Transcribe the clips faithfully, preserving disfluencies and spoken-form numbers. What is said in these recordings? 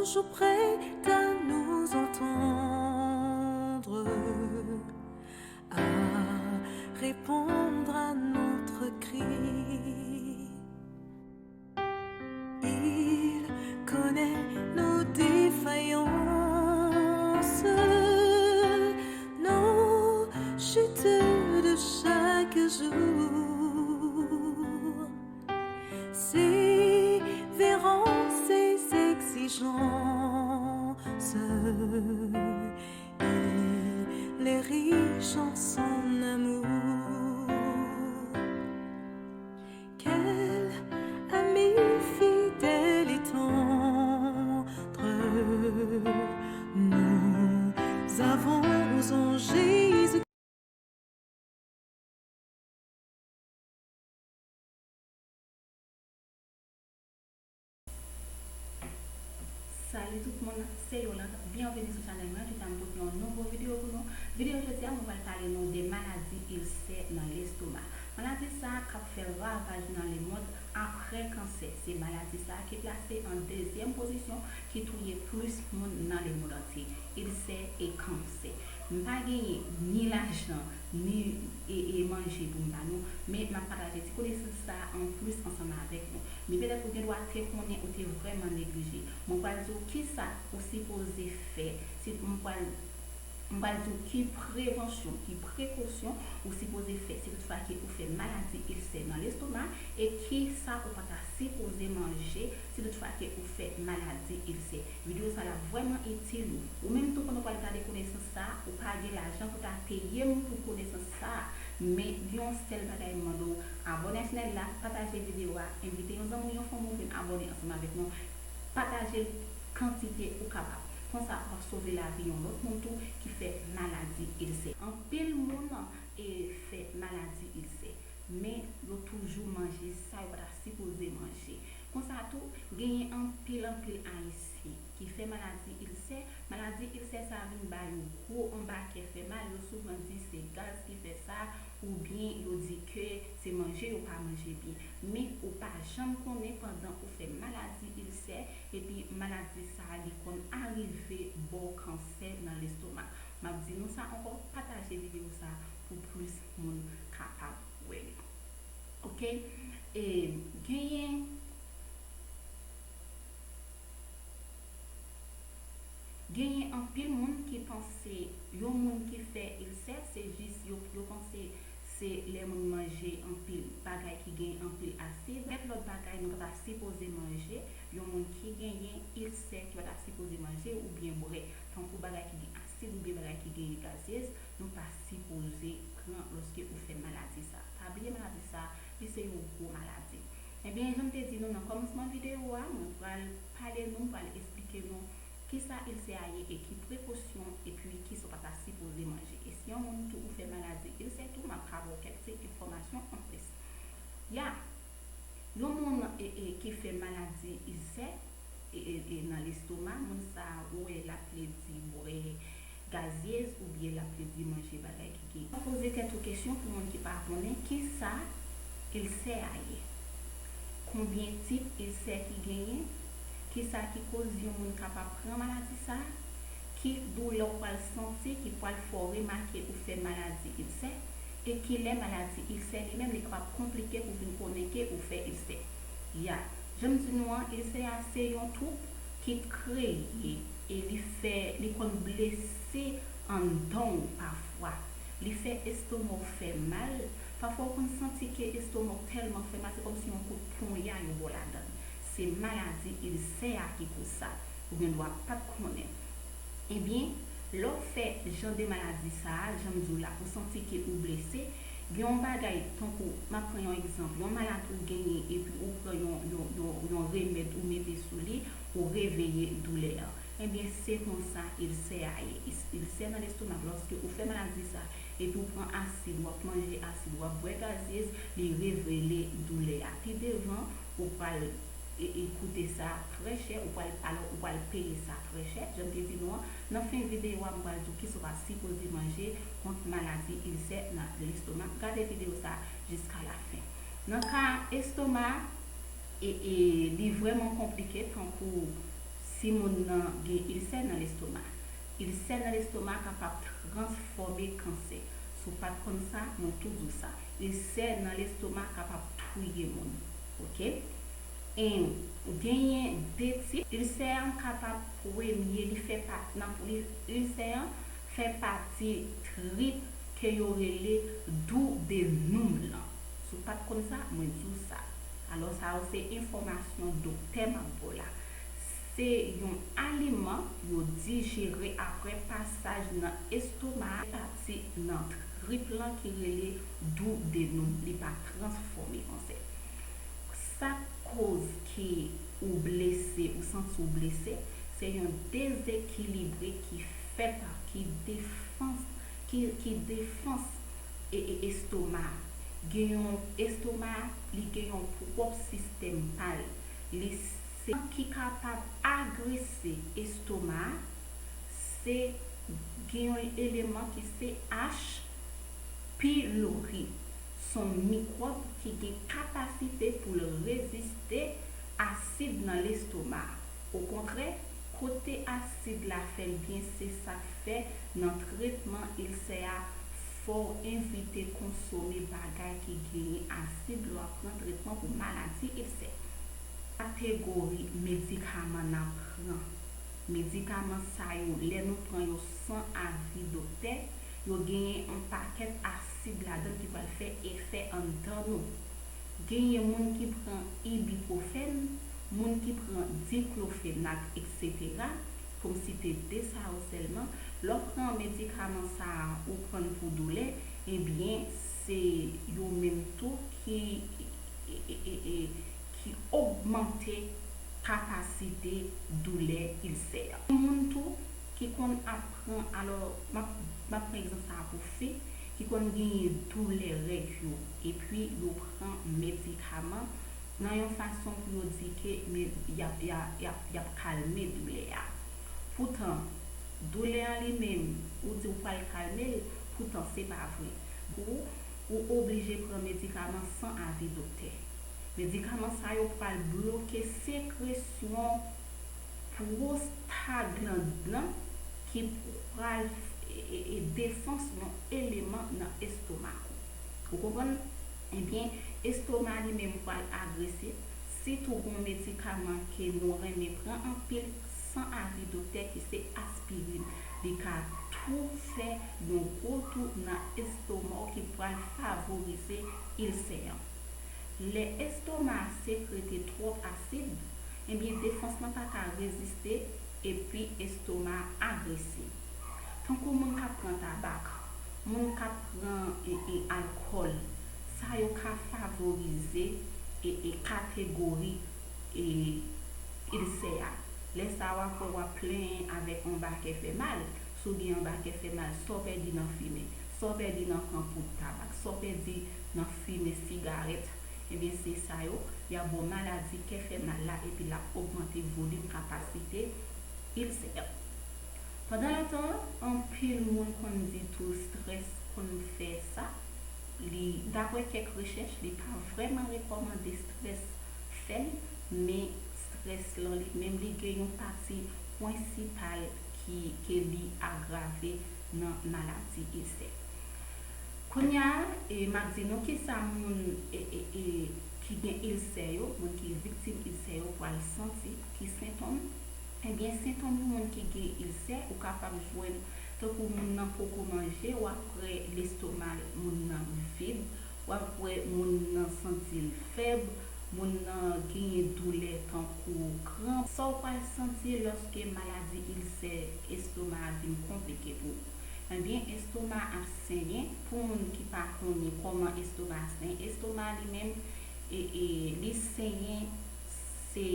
Toujours prêt à nous entendre, à répondre à notre cri. Il connaît nos défaillances, nos chutes de chaque jour. Sévérant ses exigences, il est riche en son amour. Quel ami fidèle et tendre nous avons en Jésus. Salut tout moun, se Yolande. Byenveni sou chanèl mwen, kote m pote yon nouvo videyo pou nou. Videyo jodi a, mwen pral pale nou de maladi ilsè nan lestoma. Maladi sa a k ap fè ravaj nan lemond apre kansè. Se maladi sa a ki plase an dezyèm pozisyon ki touye plis moun nan lemond antye. Ilsè e kansè. M pa genyen ni lajan, ni e, e manje pou m ba nou, men m ap pataje ti konesans sa a anplis ansanm avèk nou. Men petèt ou gen dwa te konnen ou te vrèman neglije. Mwen pral di w kisa ou sipoze fè. Si mwen pral Mwen pral di w ki prevansyon, ki prekosyon ou sipoze fè si toutfwa ke ou fè maladi ilsè nan lestoma, e kisa ou pa ta sipoze manje si toutfwa ke ou fè maladi ilsè. Videyo sa la vrèman itil ou. Ou menm tou pandan w pral gade konesans sa, ou pa gen lajan pou ta peye m pou konesans sa, men gen yon sèl bagay m mande w, abòne ak chanèl la, pataje videyo a, envite yon zanmi w, yon fanmi w vin abòne ansanm avèk nou. Pataje l kantite ou kapab. Konsa, w ap sove lavi yon lòt moun tou ki fè maladi ilsè. Anpil moun e fè maladi ilsè, men yo toujou manje sa yo pa ta sipoze manje. Konsa tou, genyen anpil, anpil Ayisyen ki fè maladi ilsè. Maladi ilsè sa vin ba yo gwo anbakè, fè mal, yo souvan di se gaz ki fè sa, oubyen yo di ke se manje yo pa manje byen. Men ou pa janm konnen pandan ou fè maladi ilsè, epi maladi sa a li konn arive ba w kansè nan lestoma. M ap di nou sa ankò, pataje videyo sa a pou plis moun kapab wè li. Oke? E genyen Genyen anpil moun ki panse yon moun ki fè ilsè, se jis yo, yo panse se lè moun manje anpil bagay ki gen anpil asid. Gen lòt bagay nou pa ta sipoze manje, yon moun ki genyen ilsè ki pa ta sipoze manje oubyen bwè, tankou bagay ki gen asid oubyen bagay ki genyen gazyez, nou pa sipoze pran lòske ou fè maladi sa. Pa bliye maladi sa, li se yon gwo maladi. Ebyen, jan m te di nou nan kòmansman videyo a, mwen pral pale nou, m pral esplike nou kisa ilsè a ye e ki prekosyon, epi kisa w pa ta sipoze manje. E si yon moun tou ou fè maladi ilsè tou, m ap ka ba w kèk ti enfòmasyon anplis. Ya, yon moun e, e, ki fè maladi ilsè, e, e, e nan lestoma, moun sa a, ou wè l ap plede bwè gazyez oubyen l ap plede manje bagay ki gen. Poze tèt ou kesyon pou moun ki pa konnen kisa ilsè a ye. Konbyen tip ilsè ki genyen? Kisa ki koz yon moun kapab pran maladi sa a? Ki doulè w pral santi ki pral fè w remake ou fè maladi ilsè? E kilè maladi ilsè li menm li kapab konplike pou vin konnen ke ou fè ilsè? Ya, jan m di nou an, ilsè a se yon twoup ki kreye e li fè, li konn blese anndan w pafwa. Li fè estoma w fè mal. Pafwa w konn santi ke estoma w tèlman fè mal, se kòmsi yon kout ponya yo ba w ladan l. Se maladi ilsè a ki koz sa. Ou gen dwa pa t konnen. Ebyen, lè w fè jan de maladi sa a, jan m di w la, ou santi ke ou blese, gen yon bagay, tankou, m ap pran yon egzanp, yon maladi ou genyen, epi ou pran yon, yon, yon, yon remèd ou mete sou li, ou reveye doulè a. Ebyen, se konsa ilsè a ye. Is-, ilsè nan lestomak, lòske ou fè maladi sa, epi ou pran asid, w ap manje asid, w ap bwè gazyez, li reveye doulè a. Pi devan, ou pral e, e koute sa trè chè, ou pral, alò, ou pral peye sa trè chè. Jan m te di nou an, nan fen videyo a, m pral di w kisa w pa sipoze manje kont maladi ilsè nan lestomak. Gade videyo sa jiska la fen. Nan ka estoma, e, e, li vrèman konplike, tankou Timoun nan gen ilsè nan lestoma. Ilsè nan lestoma kapab transfòme kansè. Si w pa t konn sa, mwen tou di w sa. Ilsè nan lestoma kapab touye moun. Oke? E genyen de tip. Ilsè an kapab premye, li fè pa-, nan, li, ilsè an fè pati trip ke yo rele duodenum lan. Si w pa t konn sa, mwen di w sa. Alò, sa yo se enfòmasyon doktè m ap ba w la. Se yon aliman yo dijere apre pasaj nan estoma a, pati nan trip lan ki rele duodenum, li pa transfòme an sèl. Sa k koz ke ou blese, ou santi w blese, se yon dezekilibre ki fèt, ki defans, ki, ki defans e, e estoma. Gen yon estoma, li gen yon pwòp sistèm pa l. Li se ki kapab agrese estoma. Se gen yon eleman ki se H. pylori. Se yon mikwòb ki gen kapasite pou l reziste asid nan lestoma. Okontrè, kote asid la fè l byen, se sa k fè nan tretman ilsè a, fò w evite konsome bagay ki genyen asid lè w ap pran tretman pou maladi ilsè. Kategori medikaman n ap pran. Medikaman sa yo, lè nou pran yo san avi doktè, yo genyen yon pakèt asid ladan l ki pral fè efè anndan nou. Genyen moun ki pran ibipwofèn, moun ki pran diklofenak, etsetera. Pou m site de sa yo sèlman, lè w pran medikaman sa a, ou pran l pou doulè, ebyen, se yo menm tou ki, e, e, e, e, ki ogmante kapasite doulè ilsè a. Gen moun tou ki konn ap pran, alò, m ap, m ap pran egzanp sa a pou fi, ki konn genyen doulè règ yo, epi yo pran medikaman nan yon fason pou yo di ke me-, y ap, y a-, y ap, y ap kalme doulè a. Poutan, doulè an li menm, ou di w pral kalme l, poutan se pa vre. Pou ou, ou oblije pran medikaman san avi doktè. Medikaman sa yo pral bloke sekresyon pwostaglann nan ki pral e, e, e defans yon eleman nan estomak ou. Ou konprann? Ebyen, estoma li menm pral agrese, sitou gon medikaman ke nou renmen pran anpil san avi doktè ki se aspirin. Li ka tou fè yon gwo tou nan estoma w ki pral favorize ilsè an. Lè estoma a sekrete twòp asid, ebyen defans lan pa ka reziste epi estoma a agrese. Tankou moun k ap pran tabak, moun k ap pran e, e, alkòl, sa yo ka favorize e, e, kategori e, ilsè a. Lè sa a w ap wè w ap plenyen avèk anba kè fè mal. Si w gen anba kè fè mal, sa w pèdi nan fimen, sa w pèdi nan pran poud tabak, sa w pèdi nan fimen sigarèt, ebyen se sa yo, y ap ba w maladi kè fè mal la epi l ap ogmante volim kapasite ilsè. Pandan lontan, anpil moun konn di tou strès konn fè sa. Li, daprè kèk rechèch, li pa vrèman rekòmande strès fè l, men strès lan li menm li gen yon pati prensipal ki, ke li agrave nan maladi ilsè. Kounye a, e, m ap di nou kisa moun, e, e, e, ki gen ilsè yo, moun ki viktim ilsè yo pral santi, ki sentòm. Ebyen, sentòm yon moun ki gen ilsè, ou kapab jwenn tankou moun nan poko manje, w ap wè lestoma moun nan vid, w ap wè moun nan santi l fèb, moun nan genyen doulè tankou kranp. Sa w pral santi lòske maladi ilsè estoma a vin konplike pou ou? Ebyen, estoma ap senyen. Pou moun ki pa konnen kòman estoma a senyen, estoma a li menm, e, e, li senyen, se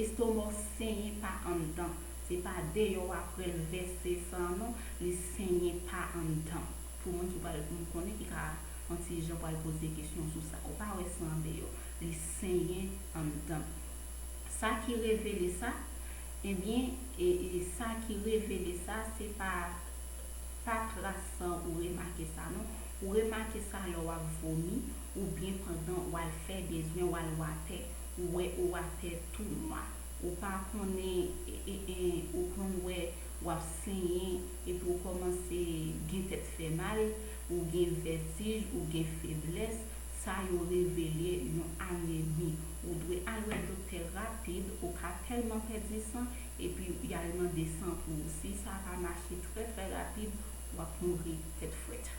estoma w senyen pa anndan. Se pa deyò w ap wè l vèse san an non, li senyen pa anndan. Pou moun ki pral konnen, ki ka yon ti jan pral poze kesyon sou sa. Ou pa wè san an deyò, li senyen anndan. Sa ki revele sa, ebyen, e, e, sa ki revele sa, se pa, pa tras san ou remake sa non. Ou remake sa lè w ap vomi, oubyen pandan w al fè bezwen, w al watè, ou wè ou watè tou nwa. Ou pa konnen, e, w ap senyen, epi w kòmanse gen tèt fè mal, ou gen vètij, ou gen feblès, sa yo revele yon anemi. Ou dwe al wè doktè rapid, ou ka tèlman pèdi san, epi y al mande san pou ou. Si sa pa mache trè, trè rapid, w ap mouri tèt frèt.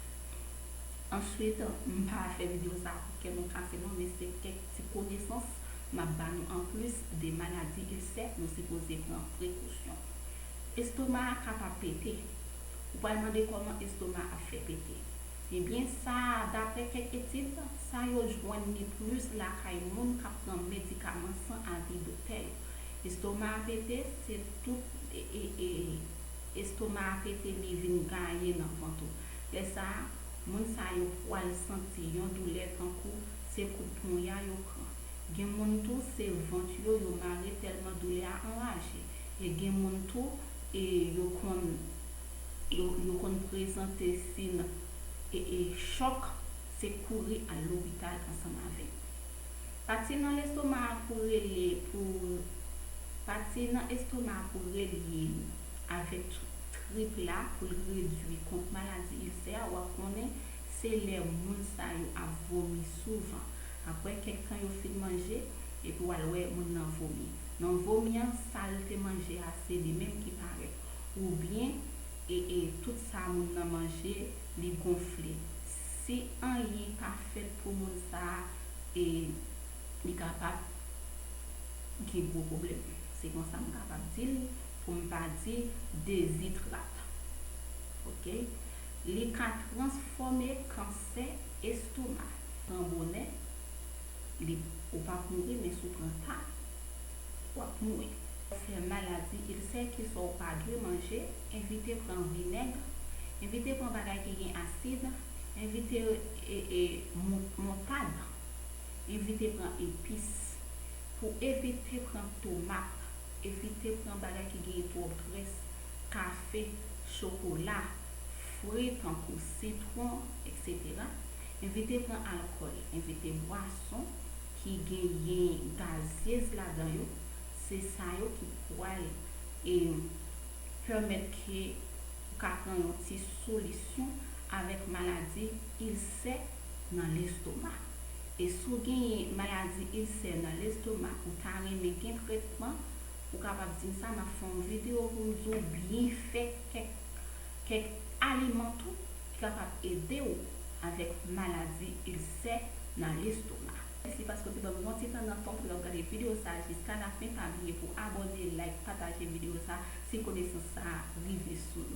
Answit, m pa fè videyo sa a pou kè nou kase non, men se kèk ti konesans m ap ba nou anplis de maladi ilsè, nou sipoze pran prekosyon. Estoma a kapab pete. Ou pral mande kòman estoma ap fè pete. Ebyen, sa, daprè kèk etid, sa yo jwenn li plis lakay moun k ap pran medikaman san avi doktè yo. Estoma a pete, se tout, e, e, e, estoma a pete, li vin gaye nan vant ou. Lè sa a, moun sa yo pral santi yon doulè tankou se kout ponya yo pran. Gen moun tou, se vant yo, yo mare tèlman doulè a anraje. E gen moun tou, e yo konn, yo, yo konn prezante sin, e, e chòk, se kouri al lopital ansanm avè l. Pati nan lestoma a pou rele, pou, pati nan estoma a pou relye avèk trip la pou l redui kont maladi ilsè a, w ap konnen se lè moun sa yo ap vomi souvan. Apre kèk tan yo fin manje, epi w al wè moun nan vomi. Nan vomi an, sa l te manje a, se li menm ki parèt. Oubyen, e, e, tout sa moun nan manje, li gonfle. Si anyen pa fèt pou moun sa a, e, li kapab gen gwo pwoblèm. Se konsa m kapab di l, pou m pa di dezitrate. Oke? Li ka transfòme kansè estoma. Pran bonè, li, ou p ap mouri, men si w pran ta, w ap mouri. Fè maladi ilsè, kisa w pa dwe manje, evite pran vinèg, evite pran bagay ki gen asid, evite, e, e, mon-, montad, evite pran epis. Pou evite pran tomat, evite pran bagay ki genyen twòp grès, kafe, chokola, fwi tankou sitwon, etsetera. Evite pran alkòl, evite bwason ki genyen gazyez ladan yo. Se sa yo ki pral, e, pèmèt ke ou ka pran yon ti solisyon avèk maladi ilsè nan lestoma. E si w genyen maladi ilsè nan lestoma, ou ta renmen gen tretman, ou kapab di m sa, m ap fè yon videyo pou m di w byen fè kèk, kèk aliman tou ki kapab ede w avèk maladi ilsè nan lestoma. Mèsi paske w te ban m yon ti tan nan tan w pou w ap gade videyo sa a jiska lafen. Pa bliye pou w abòne, like, pataje videyo sa a si konesans sa a rive sou nou.